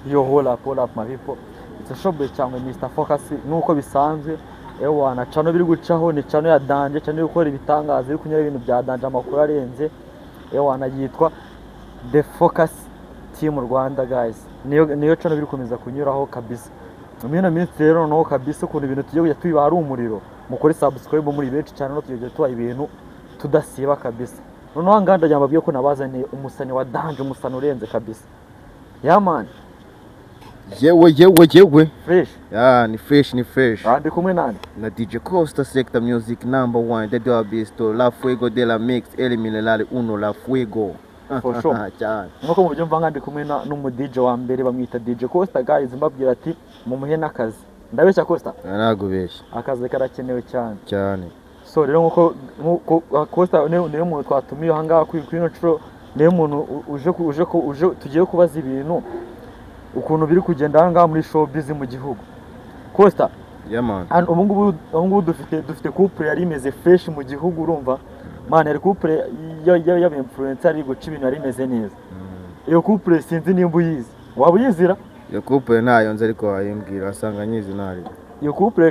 Yo, hold up, hold up, my people. It's a showboy cyangwa Mr. Focus nk'uko bisanzwe. Ewana, channel biri gucaho ni channel ya danger, channel iri gukora ibitangaza, iri kunyura ibintu bya danger, amakuru arenze. Ewana, yitwa The Focus Team Rwanda, guys. Niyo channel biri gukomeza kunyuraho kabisa. Muri ino minsi rero noneho kabisa ukuntu ibintu tugiye kujya tubiba ari umuriro. Mukore subscribe muri benshi cyane, no tugiye tubaha ibintu tudasiba kabisa. Noneho aha ngaha ndagira ngo mbabwire ko nabazaniye umusani wa danger, umusani urenze kabisa. Yeah man. Yewe, yewe, yewe! Fresh. Ya, ni fresh, ni fresh. Ah, ndi kumwe nande? Na DJ Costa Sector Music number one, the Bisto, La Fuego de la Mix, El Mineral Uno, La Fuego. For sure. Cyane. Nk'uko mubyumva nga ndi kumwe n'umu DJ wa mbere bamwita DJ Costa, guys. Mbabwira ati mumuhe n'akazi. Ndabeshya, Costa? Ntabwo ubeshya. Akazi karakenewe cyane. Cyane. So rero nkuko Costa niwe muntu twatumiye aha ngaha kuri ino nshuro, niwe muntu uje tugiye kubaza ibintu ukuntu biri kugenda aha ngaha muri showbiz mu gihugu. Costa, Yeah man. hano ubu ngubu dufite couple yari imeze fresh mu gihugu, urumva? Man, yari couple y'aba influencer, ari guca ibintu, yari imeze neza. Iyo couple sinzi nimba uyizi. Waba uyizira? Iyo couple ntayo nzi, ariko wayimbwira asanga nyizi ntari. Iyo couple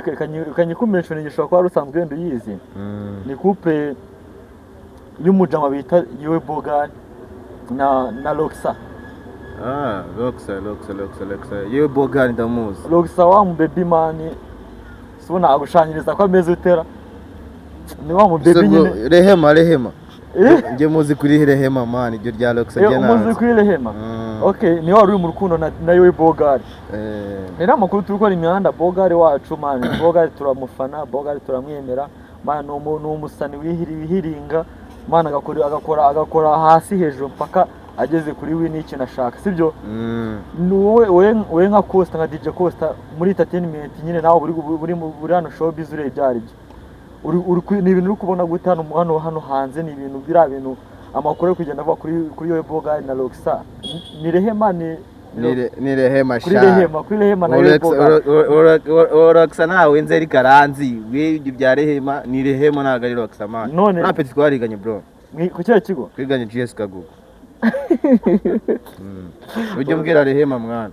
kanyikumentioning, ishobora kuba wari usanzwe wenda uyizi. Ni couple y'umujama bita Yewe Bogari na Roxa. Ah, Roxa, Roxa, Roxa, Roxa. Yewe Bogari ndamuzi. Roxa wa mu baby man, si ubu nagushanyiriza ko ameze utera, ni wa mu baby nyine. Rehema, Rehema. Eh? Njye muzi kuri Rehema man, iryo rya Roxa Eh, njye umuzi ntazi. kuri Rehema? Mm. Okay, niwe wari uri mu rukundo na Yewe Bogari. Eh, rero amakuru turi gukora imihanda, Bogari wacu man, Bogari turamufana, Bogari turamwemera man, ni umusani wihiringa man, agakora hasi hejuru mpaka ageze kuri we n'ikintu ashaka, sibyo? Mm. Ni wowe nka Costa, nka DJ Costa muri entertainment nyine, nawe uri hano showbiz, ureba ibyo ari byo. Ni ibintu uri kubona gute hano hanze? Ni ibintu biriya bintu amakuru ari kugenda avuga kuri Yowe Bogari na Roxa, ni Rehema, Ni Rehema kuri sha. Rehema, kuri Rehema na Yowe Bogari. Roxa ntawe nzi ariko aranzi. We ibyo bya Rehema, ni Rehema, ntabwo ari Roxa man. None Nta petit twariganye, bro. Ku kihe kigo? Twiganye GS Kagugu. Ujye umbwira Rehema mwana.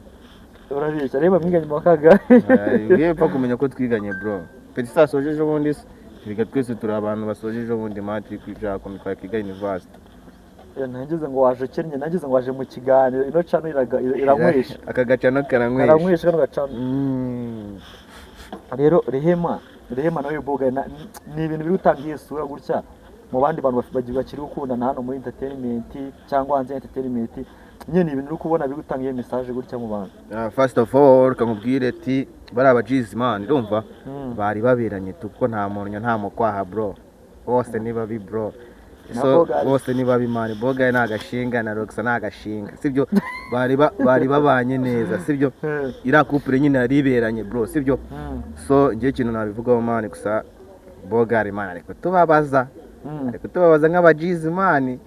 Urabeshya, Rehema mwiganye mu wa kangahe? Ngiye pfa kumenya ko twiganye, bro. Petit sasoje ejo bundi se. Twiga twese, turi abantu basoje ejo bundi man, turi kwicara ku twakiga university. Nagize ngo waje ukennye, nagize ngo waje mu kiganiro. Ino channel iranywesha. Aka gacano karanywesha. Karanywesha kano gacano. Rero Rehema nawe Boga ni ibintu biri gutanga iyi sura gutya mu bandi bantu bakiri gukundana hano muri entertainment cyangwa hanze ya entertainment nyine, ni ibintu uri kubona biri gutanga iyo message gutya mu bantu? Ah, first of all, kamubwire ati bari aba G's man, urumva? Bari baberanye tu, kuko nta muntu nta mukwaha bro, bose ni babi bro. Na So Bogari. bose ni babi man, Boga ni agashinga na Roxa ni agashinga, sibyo? Bari babanye neza, sibyo? Iriya couple nyine yari iberanye bro, sibyo? So njye ikintu nabivugaho man, gusa Bogari man ari kutubabaza. Ari kutubabaza nk'aba G's man.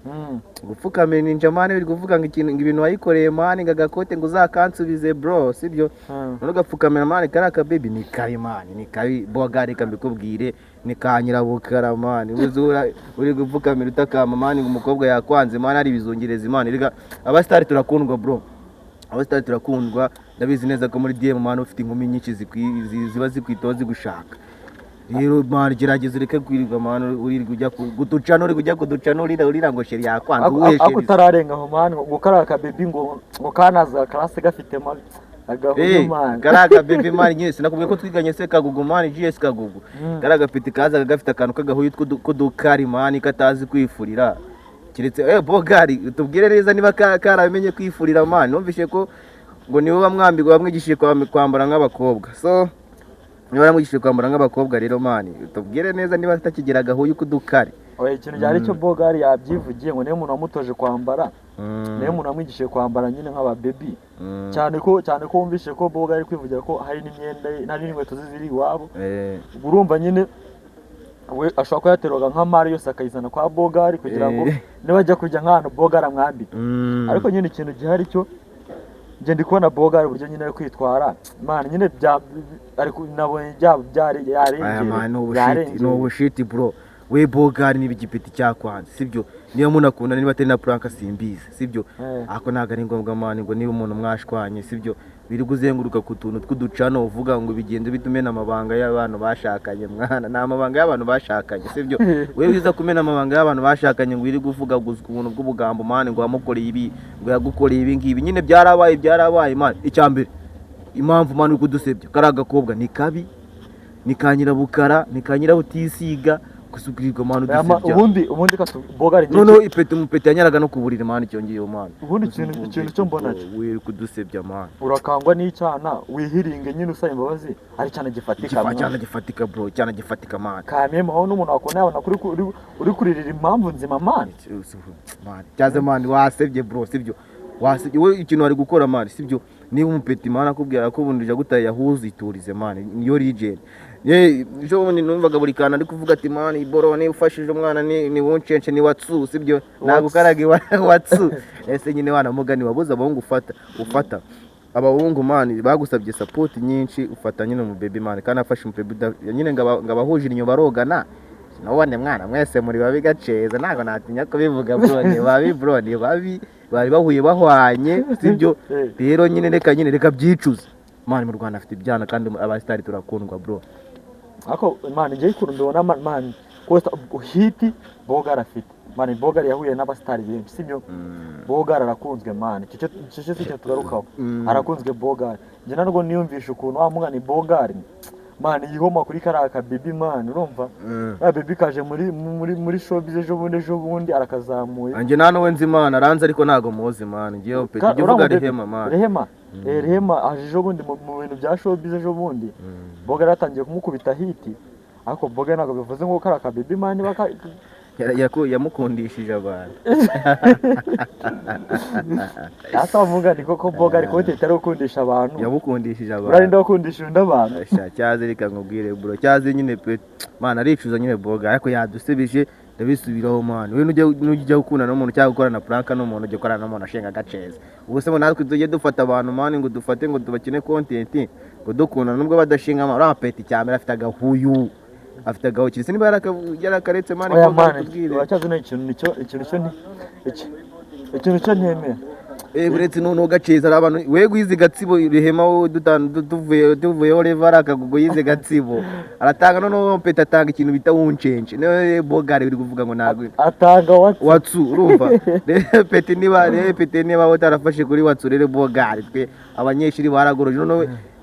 Gupfukamira ninja man, biri kuvuga ngo ikintu, ngo ibintu wayikoreye man, ngo agakote ngo uzakansubize bro, sibyo? None ugapfukamira man, kariya kabebi ni kabi man, ni kabi Bogari, kambikubwire, ni ka nyirabukara man. Uzura uri gupfukamira utakama man, ngo umukobwa yakwanze man, ari ibizungerezi man. Rega abasitari turakundwa bro, abasitari turakundwa. Ndabizi neza ko muri DM man ufite inkumi nyinshi ziba zikwitaho zigushaka. Rero man, gerageza ureke kwirirwa man uririrwa ujya kuducana, uri kujya kuducana urira urira ngo chérie yakwanze. Uwuhe Ako chérie? Utararenga aho man, ngo kariya kabebi ngo kanaza karase gafite agahuyu man. Kariya kabebi man nyine, sinakubwiye ko twiganye se Kagugu man, GS Kagugu? Kariya gapeti kazaga gafite akantu k'agahuyu k'udukari man, katazi kwifurira, keretse Bogari tubwire neza niba karamenye kwifurira man. Numvishe ko ngo niwe wamwambika, wamwigishije kwambara nk'abakobwa. So niba waramwigishije kwambara nk'abakobwa rero man, tubwire neza niba atakigira agahuyu k'udukari. Oya, ikintu cyari cyo Bogari yabyivugiye ngo niyo muntu wamutoje kwambara, niyo muntu wamwigishije kwambara nyine nk'ababebi. Cyane ko wumvishe ko Bogari ari kwivugira ko hari n'imyenda ye, hari n'inkweto ze ziri iwabo. Ubwo urumva nyine we ashobora kuba yaterwaga nk'amari yose akayizana kwa Bogari kugira ngo niba ajya kujya nk'ahantu Bogari amwambike. Ariko nyine ikintu gihari cyo njye ndi kubona Bogari uburyo nyine ari kwitwara man, nyine bya ariko nabonye byari Aya yarengereye. man, ni ubushiti, ni Yarengereye. ubushiti bro. We Bogari, niba igipeti cyakwanze, sibyo? Niba munakunda, niba atari na prank simbizi, sibyo? Eh. Ariko ntabwo ari ngombwa man ngo niba umuntu mwashwanye, sibyo, biri kuzenguruka ku tuntu tw'uducano uvuga ngo bigenda bitumena amabanga y'abantu bashakanye. Mwana, ni amabanga y'abantu bashakanye, sibyo? Wewe wiza kumena amabanga y'abantu bashakanye ngo iri kuvuga gusa ubuntu bw'ubugambo man, ngo wamukoreye ibi, ngo yagukoreye ibi ngibi. Nyine byarabaye, byarabaye man. Icya mbere, impamvu man uri kudusebya, kariya gakobwa ni kabi, ni ka nyirabukara, ni ka nyirabutisiga gusukirirwa man. Aya Udusebya. Ubundi Bogari Noneho ipeti, umupeti yanyaraga no ku buriri man, cyongeyeho man. Ubundi ikintu cyo mbona cyo we uri kudusebya man. Urakangwa n'icyana wihiringe nyine usaba imbabazi, ari cyane gifatika. Ikifa Mwana. Cyane gifatika bro, cyane gifatika man. Kameme aho n'umuntu wakubona yabona kuri uri kuririra impamvu nzima man. Man, cyaze man, wasebye bro, sibyo? Wasebye wowe. Ikintu wari gukora man, sibyo, niba umupeti man akubwira ko ubundi ujya gutaye yahuze, iturize man, niyo legend. Ye ejo bundi numvaga buri kantu ari kuvuga ati man, bro, niba ufashije umwana ni wuncence ni watsu, sibyo? Ntabwo ukaraga iwa watsu. Ese nyine wanamugani wabuze abahungu ufata abahungu man bagusabye support nyinshi, ufata nyine umu baby man, kandi afashe umu baby nyine ngo abahuje inyuma barogana. Nubone mwana, mwese muri babi gaceza, ntabwo natinya kubivuga bro, ni babi bro, ni babi, bari bahuye bahwanye, sibyo? Eh. Rero nyine reka, nyine reka byicuze man. Mu Rwanda afite ibyana kandi abasitari turakundwa bro. Ariko man, njyewe ukuntu mbibona man, kosta hit Bogari afite man, Bogari yahuye n'abasitari benshi, sibyo? Bogari arakunzwe man, icyo cyo si cyo tugarukaho. Arakunzwe Bogari. Njye ntabwo niyumvisha ukuntu wa mugani Bogari man yihoma kuri kariya kabibi man, urumva? Kariya baby kaje muri showbiz ejo bundi arakazamuye. Anjye nta n'uwe nzi man, aranzi ariko ntabwo muzi man. Ngewe pe tujya uvuga uriya mu Rehema man. Rehema. Rehema aje ejo bundi mu bintu bya showbiz ejo bundi. Bogari yatangiye kumukubita hit, ariko Bogari ntabwo bivuze ngo kariya kabibi man baka Yamukundishije abantu. Asa mvuga ni koko Bogari content ari gukundisha abantu. Yamukundishije abantu. Urarinda gukundisha undi abantu. Sha, cyaze reka nkubwire bro, cyaze nyine pe man, aricuza nyine Boga, ariko yadusebije, ndabisubiraho man. We nujya gukundana n'umuntu cyangwa gukorana prank n'umuntu, ujya gukorana n'umuntu ashinga agaceza. Ubu se ngo natwe tujye dufata abantu man, ngo dufate ngo tubakine content ngo dukundana nubwo badashinga man? Uriya peti cyambere afite agahuyu, afite agahu kiretse niba yarakaretse man. Oya. Boga Man, tubwire. uracyazi no ikintu nicyo ikintu cyo nti ikintu cyo ntemera. Eh, uretse noneho gaceza ari abantu we gwize Gatsibo Rehema wowe tuvuyeho reva ari akagugu yize Gatsibo aratanga, noneho peta atanga ikintu bita wuncenje, niwe Bogari uri kuvuga ngo ntabwo Atanga watsi. Watsu, urumva rero peti, niba rero peti niba utarafashe kuri watsu, rero Bogari twe abanyeshuri baragoroje.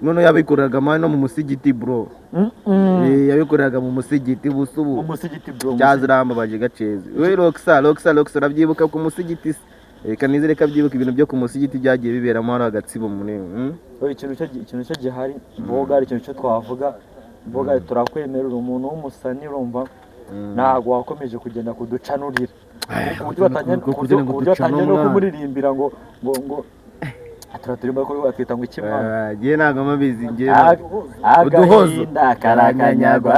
Noneho yabikoreraga man no mu musigiti bro. Eh, yabikoreraga mu musigiti busubu. Umusigiti bro. Cyaza urambabaje gaceza we. Roxa, Roxa, Roxa, urabyibuka ku musigiti se? Reka nizere ko abyibuka ibintu byo ku musigiti byagiye biberamo hano Agatsibo muri Oya, ikintu cyo gihari Bogari, ikintu cyo twavuga, Bogari turakwemerera, umuntu w'umusani, urumva, ntabwo wakomeje kugenda kuducanurira ku buryo batangiye ku kugira ngo ku buryo ducane batangiye no umwana. Kumuririmbira ngo turaturimba ko batwita ngo iki mwana? Ngiye ntabwo mabizi ngiye. Uduhozo. Agahinda karakanyagwa.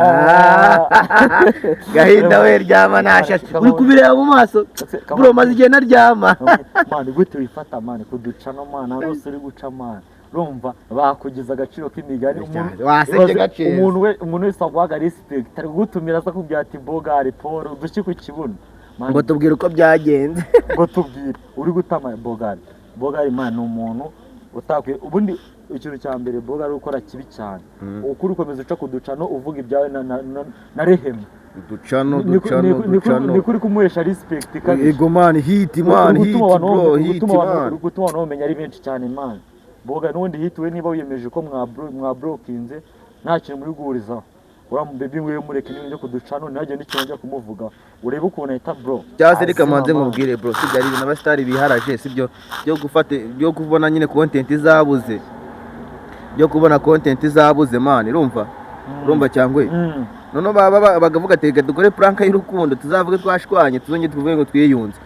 Gahinda we, ryama nashashe, uri kubireba mu maso bro, maze igihe naryama. Man, gute wifata man kuducano man, ahantu hose uri guca man, urumva bakugize agaciro k'imigani. Wasebye Ibaze gaceza. umuntu wese aguhaga respect ari kugutumira aza kubwira ati Bogari Paul udushyi ku kibuno. Man, Ngo tubwire uko byagenze. Ngo tubwire uri gutama Bogari. Bogari man ni umuntu utakwiye. Ubundi ikintu cya mbere Bogari ukora kibi cyane, ukuri ukomeza uca kuducano uvuga ibyawe na Rehema. Ducano, ducano, ducano. Ni kuri kumuhesha respect ikabije. Ego man, hit man, hit bro, hit man. Uri gutuma abantu bamenya ari benshi cyane man. Boga n'ubundi hit we, niba wiyemeje ko mwabrokinze, nta kintu muri guhurizaho, uriya mu baby ngwiyo mureke n'ibintu byo kuducano, ntihagire n'ikintu njya kumuvuga, urebe ukuntu ahita bro Cyaze reka azima, manze man. Nkubwire bro, sibyo, ari ibintu abasitari biharaje, sibyo, byo gufata, byo kubona nyine content zabuze, byo kubona content zabuze man, urumva? Urumva cyangwa noneho baba bakavuga ati reka dukore prank y'urukundo, tuzavuge twashwanye, tuzongere tuvuge ngo twiyunze.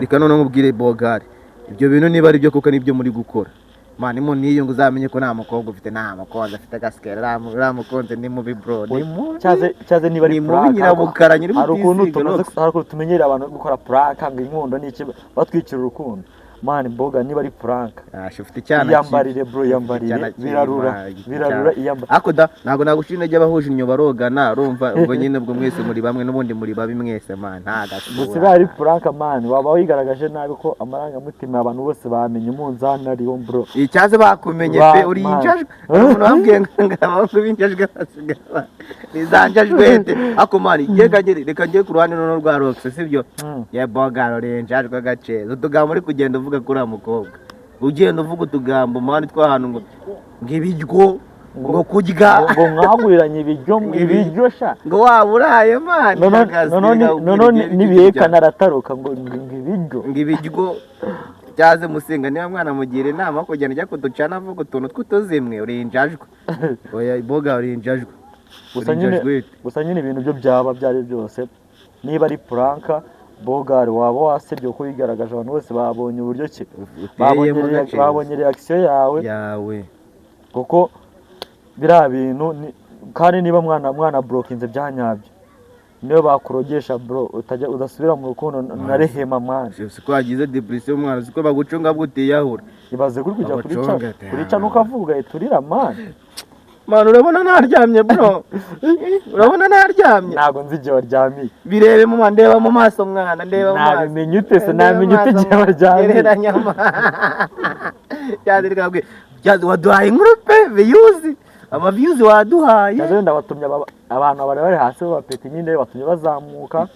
Reka noneho nkubwire Bogari, ibyo bintu niba ari byo koko nibyo muri gukora man, niyungu uzamenye ko nta mukobwa ufite, nta mukunzi afite agasikera, uriya mukunzi ni mubi bro, ni mubi. Cyaze niba ari Ni mubi. prank, Nyirabukara nyiri hari ukuntu mutisiga. tumaze Rox. hari ukuntu tumenyereye abantu bari gukora prank ngo inkundo ni iki, batwikira urukundo. Man, boga niba ari prank, Ah, ufite icyana kibi. iyambarire bro, iyambarire. Icyana kibi, Birarura. man, icyana. Birarura, iyambarire. Ariko da, ntabwo nagushira intege, abahuje inyo barogana. Urumva ubwo nyine, ubwo mwese muri bamwe, n'ubundi muri babi mwese, man, nta Gusa gasura. ibaye ari prank, man, waba wigaragaje nabi ko amarangamutima abantu bose bamenye umunzani ariwo, bro. Icyaze bakumenye pe, uri man. injajwe. Hari umuntu wambwiye ngo abahungu b'injajwe basigara ni za njajwete. Ariko man, reka njye ku ruhande noneho rwa Rox, sibyo? Ye boga, uri injajwe agaceza utugambo uri kugenda uvuga kuri uriya mukobwa, ugenda uvuga utugambo, man, tw'ahantu ngo ibiryo, ngo kurya, ngo mwaguriranye ibiryo. Ibiryo sha. Ngo waba uraye, man. Noneho nibihekana arataruka ngo ibiryo. Ngo ibiryo cyaze. Musinga, niba mwana mugira inama kugenda ujya kuducana avuga utuntu tw'utuzimwe, uri injajwe. Oya boga, uri injajwe. Gusa Uri nyine injajwe. Gusa nyine ibintu byo byaba byari byose, niba ari prank, bogari waba wasebye kuko wigaragaje, abantu bose babonye uburyo ki babonye Uteyemo gace. Babonye reaction yawe. Yawe. Kuko biriya bintu kandi niba mwana brokinze byanyabyo, niyo bakurogesha bro, utajya udasubira mu rukundo na Rehema, mwana. Si ko wagize depression umwana, si ko bagucunga bwo utiyahura. Ibaze kuri kujya kurica Bagucunga, kurica nukavuga ugahiturira, man. Man, urabona naryamye bro, urabona naryamye. Ntabwo nzi igihe waryamiye. Birebe mu ma, ndeba mu maso mwana, ndeba mu maso. Nabimenya ute se? Namenya ute igihe waryamiye? Gereranya. Cyaze rikabwiye, cyaze waduhaye inkuru pe, views, ama views waduhaye. Cyaze wenda batumye abantu bari bari hasi b'abapeti nyine batumye bazamuka.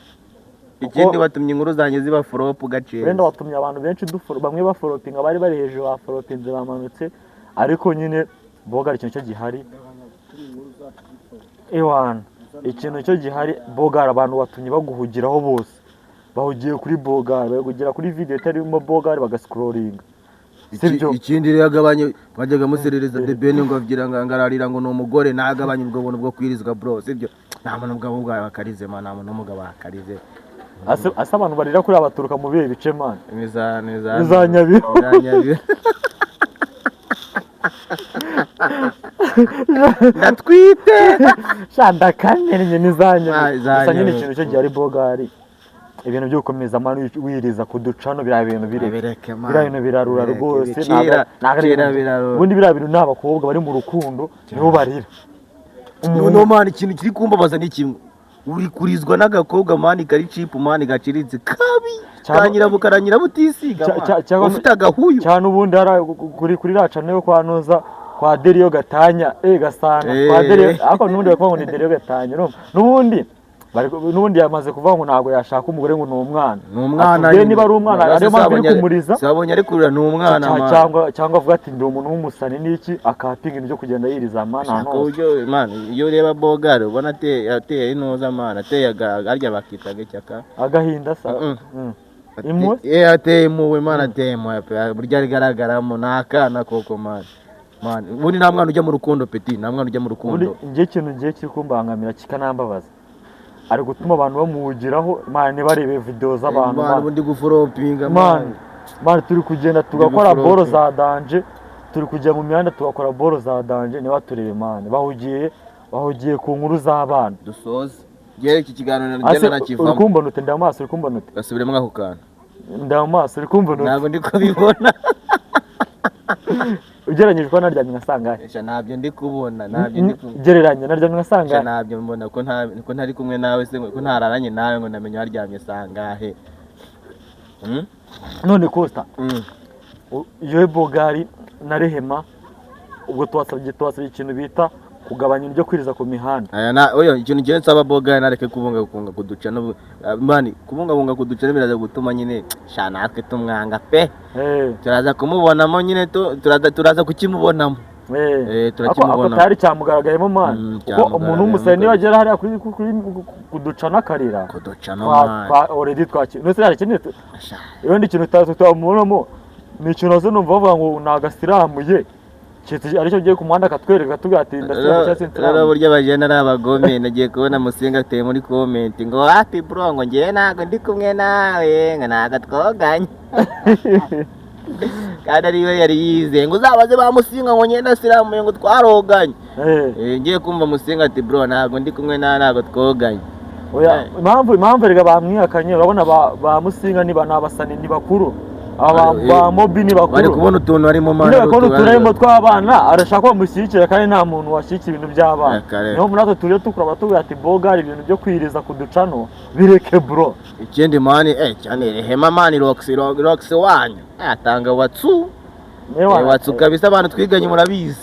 Ikindi, watumye inkuru zanjye ziba flop gaceza. Wenda watumye abantu benshi bamwe baforopinga, bari bari hejuru baforopinze bamanutse. Ariko nyine boga, ikintu cyo gihari, ewana, ikintu cyo gihari, bogara abantu batumye baguhugiraho bose, bahugiye kuri bogari, bari kugera kuri video itarimo bogari bagascrollinga, sibyo? Ikindi rero, agabanye bajyaga muserereza The Ben ngo agira ngo ararira ngo ni umugore, nagabanye ubwo buntu bwo kwirizwa bro, sibyo? Nta muntu ubwo bwawe akarize man, nta muntu w'umugabo akarize. Ase abantu barira kuri baturuka mu bihe bice, man? Niza niza. Ni za Nyabihu. Za Nyabihu. Ndatwite. Sha, ndakamennye, ni za Nyabihu. Ah, za Gusa nyine Nyabihu. ikintu cyo gihari, bogari, ibintu byo gukomeza man wiriza kuducano, biriya bintu bireke. Bireke man. Biriya bintu birarura Bireke, rwose. bicira, Ntabwo ari cira ibintu- birarura. Ubundi biriya bintu ni abakobwa bari mu rukundo nibo barira. Noneho man, ikintu kiri kumbabaza ni kimwe: uri kurizwa n'agakobwa, man, kari cheap, man, gaciritse kabi, ka nyirabukara, nyirabutisiga, man. Ufite agahuyu. Cyane. Ubundi hari kuri raca niyo kwa Noza, kwa Deriyo Gatanya, Gasana, kwa Deriyo. Ariko n'ubundi bari kuvuga ngo ni Deriyo Gatanya, urumva? N'ubundi yamaze kuvuga ngo ntabwo yashaka umugore, ngo ni umwana. Ni umwana. Atubwiye niba ari umwana, ariyo mpamvu iri kumuriza. Sabonye ari kurira, ni umwana, man. Cyangwa avuga ati ndi umuntu w'umusani n'iki, akapinga ibintu byo kugenda yiriza, man, ahantu Shaka hose. uburyo, man, iyo ureba bogari ubona ateye intuza, man, ateye arya bakitaga icyaka. Agahinda sa. Impuhwe? Ateye impuhwe, man, ateye impuhwe pe. Burya rigaragaramo ni akana koko, man. Man, ubundi nta mwana ujya mu rukundo peti, nta mwana ujya mu Ubundi rukundo. njye ikintu ngiye kiri kumbangamira kikanambabaza, ari gutuma abantu bamuhugiraho, man, barebe video z'abantu, Man, man. ubundi guforopinga. Man, man, turi kugenda tugakora guforopa. boro za danger, turi kujya mu mihanda tugakora boro za danger, niba turebe, man, bahugiye ku nkuru z'abana. Dusoze ngewe iki kiganiro, Ase ngenda nakivamo. Uri kumbona ute? Ndeba amaso, uri kumbona ute? Gasubiremo ako kantu. Ndeba amaso, uri kumbona ute? Ntabwo ndi kubibona. Ugereranyije uko naryamye nka sangahe? Sha, ntabyo ndi kubona, ntabyo ndi kubona. Gereranya naryamye nka Sha, sangahe? ntabyo mbona ko nta ko ntari kumwe nawe se, ko ntararanye nawe ngo ndamenye waryamye sangahe. Hmm? None Costa, yewe bogari na Rehema, ubwo tubasabye ikintu bita kugabanya ibyo kwiriza ku mihanda. Aya na oyo, ikintu ngiye nsaba boga, nareke kubungabunga kuduca no man, kubungabunga kuduca biraza gutuma nyine, sha, natwe tumwanga pe. Turaza kumubonamo nyine, turaza kukimubonamo. Turakimubonamo. Ako tayari cyamugaragayemo, man, kuko umuntu cyamugaragayemo w'umusore niba kabisa. agera hariya kuri kuduca n'akarira, Kuduca no, man. Twa already twaki nose hari ikindi Sha, ibindi kintu tutamubonamo ni ikintu nazo numva bavuga ngo ni agasiramuye. Keretse aricyo agiye ku muhanda akatwereka akatubwira ati ndasiramu cyangwa se Rero nsiramu. buryo abajene ari abagome, nagiye kubona Musinga ateye muri comment ngo happy bro, ngo ngewe ntabwo ndi kumwe nawe, ngo ntabwo twoganye, kandi ariwe yari yizeye ngo uzabaze ba Musinga ngo ngende asiramuye ngo twaroganye. Ngiye kumva Musinga ati bro, ntabwo ndi kumwe nawe, ntabwo twoganye. Oya, impamvu erega bamwihakanye, urabona ba Musinga niba ni abasani, ni bakuru. Aba ba Mobi ni Bari bakuru. kubona utuntu harimo, man. Nyine bari kubona utuntu harimo tw'abana, arashaka ko bamushyigikira, kandi nta muntu washyigikira ibintu by'abana. Reka, reka. Niyo mpamvu natwe turiyo tukura batubwira ati: "Bogari, ibintu byo kwiriza ku ducano bireke, bro." Ikindi, man, cyane Rehema, man, Roxy, Roxy wanyu atanga watsu. Watsu kabisa, abantu twiganye murabizi.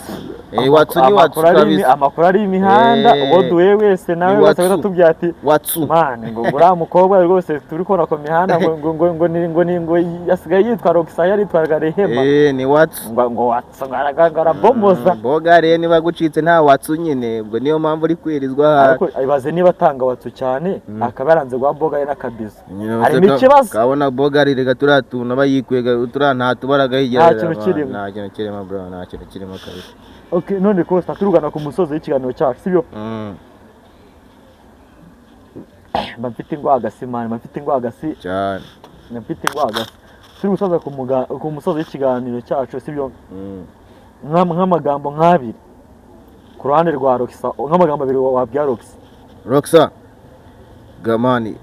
Watsu ni watsu kabisa. Amakuru ari imihanda. Uwo duhuye wese nawe Ni wese watsu. atubwira ati: Watsu. "Man, ngo uriya mukobwa rwose turi kubona ku mihanda, ngo ni ngo asigaye yitwa Roxy, yaritwaga Rehema." Ni watsu. Ngo watsu, ngo arabomoza. Bogare niba gucitse nta watsu nyine, ubwo niyo mpamvu uri kwirizwa. Ariko ibaze niba atanga watsu cyane, akaba yaranze guha Bogari n'akabizo, Nyine harimo se ikibazo. Kabona Bogari, reka turiya tuntu aba yikwega, turiya nta tubara agahigira. Nta kintu kirimo. Nta kintu kirimo, bro, nta kintu kirimo kabisa. Okay, none Costa, turugana ku musozo w'ikiganiro cyacu, sibyo? Mm. Mba mfite ingwagasi, man, mba mfite ingwagasi. Cyane. Mba mfite ingwagasi. Turi gusoza ku musozo w'ikiganiro cyacu, sibyo? Mm. Nk'amagambo nk'abiri ku ruhande rwa Roxa, nk'amagambo abiri wabwira Roxa. Roxa gamani,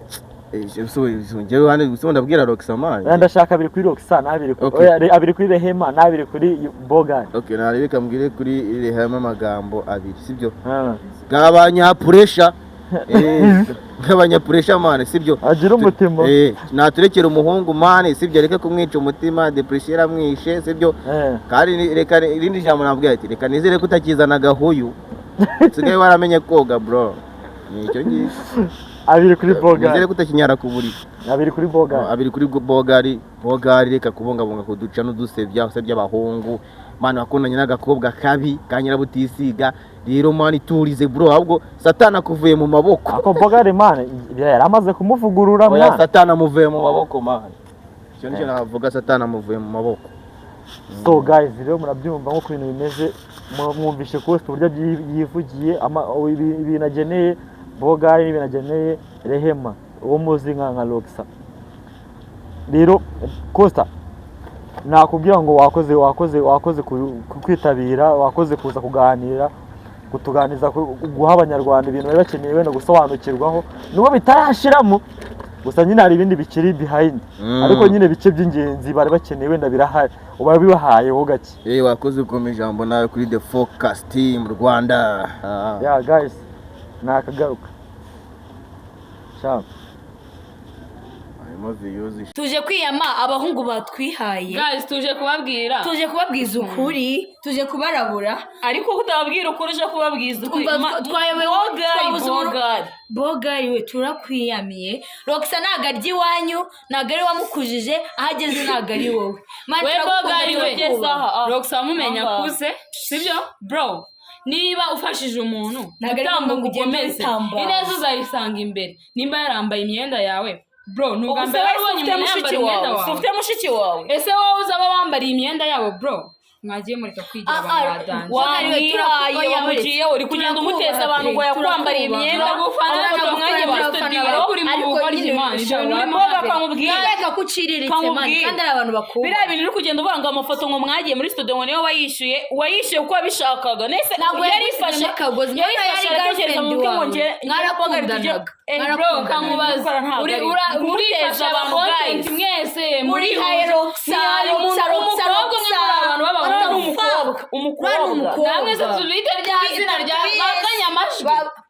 njyewe ruhande gusa ndabwira Roxa, man. Oya, ndashaka abiri kuri Roxa n'abiri Okay. oya, abiri kuri Rehema n'abiri kuri Bogari. Okay, narebe kambwire kuri Rehema amagambo abiri, sibyo? Ah. Gabanya pressure, gabanya pressure, man, sibyo? Agira umutima. Naturekera umuhungu, man, sibyo? Reke kumwica umutima, depression iramwishe, sibyo? Kandi reka irindi jambo nabwiye ati: "Reka nizere ko utakizana agahuyu, usigaye waramenye koga, bro." Ni icyo ngicyo. Abiri kuri Nizere Bogari. ko utakinyara ku buriri. Abiri kuri Bogari. Abiri kuri Bogari. Bogari, reka kubungabunga kuduca n'udusebya, usebya abahungu, man. Wakundanye n'agakobwa kabi ka nyirabutisiga rero, man, iturize, bro. Ahubwo Satani akuvuye mu maboko. Ako Bogari, man, yari amaze kumuvugurura. Oya. Mwana. Satani amuvuye mu maboko, man. Icyo nicyo navuga, Satani amuvuye mu maboko. So guys, rero murabyumva nk'uko ibintu bimeze. Mwumvishe Costa uburyo yivugiye ibintu ageneye Bogari n'ibintu ageneye Rehema, uwo muzi nka Roxa. Rero Costa, nakubwira ngo wakoze, wakoze, wakoze kwitabira, wakoze kuza kuganira, kutuganiriza, guha Abanyarwanda ibintu bari bakeneye wenda gusobanukirwaho, nubwo bitarashiramo. Gusa nyine hari ibindi bikiri behind, ariko nyine ibice by'ingenzi bari bakeneye wenda birahari, uba bibahayeho gake. Wakoze ukoma ijambo nawe kuri The Focus Team Rwanda. Yeah guys, nakagaruka sha. Harimo views. Tuje kwiyama abahungu batwihaye. Guys, tuje kubabwira. Tuje kubabwiza ukuri, tuje kubarabura. Ariko kutababwira ukuri, uje kubabwiza ukuri. Umva, twayobewe, Bogari, twabuze Bogari. Bogari we, turakwiyamiye. Roxa ntabwo arya iwanyu, ntabwo ari wamukujije, aho ageze ntabwo ari wowe. Man, We turagukunda, Bogari we. turakubaha. Roxa wamumenya Aha. akuze, sibyo, bro? Niba ufashije umuntu, Ntabwo ari utambuka, ngombwa ngo ugende ukomeze. witambara. Ineza uzayisanga imbere. Nimba yarambaye imyenda yawe, bro, ni ubwa Ubu se mbere wari wari ubonye ufite umuntu mushiki yambara imyenda wawe, si wawe? ufite mushiki wawe? Ese wowe uzaba wambariye imyenda yabo, bro? Mwagiye mureka kwigira Ah, abantu ah, badanje. Bogari we, Wamwihaye, wamugiye, wamugiye uri kugenda umuteza abantu ngo yakwambariye imyenda. Turagufana, ahubwo mwajye muri turagufana, studio. ariko uri mu Ariko bugoryi, nyine man, ibyo bintu urimo. Boga, kamubwire. Reka ko uciriritse, man, Kamubwire. kandi ari abantu bakuru. Biriya bintu uri kugenda uvanga amafoto ngo mwagiye muri studio, ngo niwe wayishyuye, wayishyuye kuko wabishakaga. Nese Ntabwo yarifashe, yagushyizemo akagozi, yarifashe, yari aratekereza mu girlfriend mutwe ngo wawe. nge Mwarakundanaga. Bro, kamubaza, Mwarakundanaga. urifasha Kumuteza abantu, content guys. mwese. Muri haye Roxa, Ntihari umuntu Roxa, Roxa, umukobwa umwe Roxa. muri abantu b'abahungu. What the fuck? Umukobwa. Uriya ni umukobwa. Namwe se tubite rya zina rya bakanyamajwi?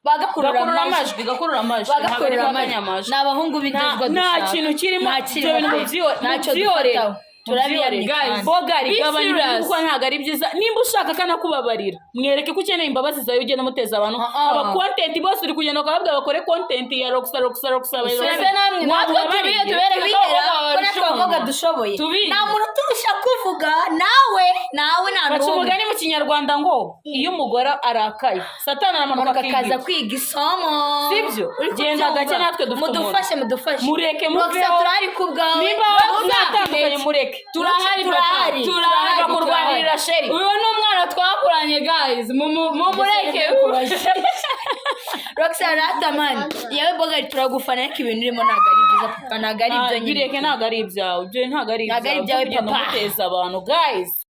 Bagakurura gakurura amajwi. Amajwi, gakurura amajwi, ntabwo ari Bagakurura amajwi. bakanyamajwi. Ni abahungu b'indezwa Nta dushaka. kintu kirimo. Nta Ibyo kirimo bintu pe. Ntacyo mubyihorere. dufataho, turabiyamye. Guys, Kandi Bogari, Be gabanya ibintu, serious. kuko ntabwo ari byiza. Nimba ushaka akanakubabarira, mwereke ko ukeneye imbabazi zawe, ugenda umuteza abantu. Ah, ah. Aba content bose uri kugenda ukababwira bakore content ya Roxa, Roxa, Roxa. Ese namwe natwe tubiye, tubereke ko tubihera abakobwa ko barusha natwe abakobwa umunwa. dushoboye. Tubihe. Nta muntu uturusha kuvuga, nawe, nawe, nta Baca n'umwe. umugani mu Kinyarwanda ngo iyo umugore arakaye, Satani aramanuka Manuka akaza akigira. kwiga isomo. Sibyo? Uri Genda kubyumva? gake, natwe dufite Mudufashe, mudufashe. Mureke Roxa, muveho. turahari ku bwawe. Nimba mwatandukanye, mureke. Turahari, papa. Turahari. Turahari. Bakamurwanirira, chéri. Uyu ni umwana twakuranye, guys, mumureke. Roxa rata, man, yewe Bogari, turagufana, ariko ibintu urimo ntabwo ari byiza, papa, ntabwo ari ibyo nyine. Bireke, ntabwo ari ibyawe ibyo, ntabwo ari Ntabwo ari ibyawe, kugenda papa. umuteza abantu, guys.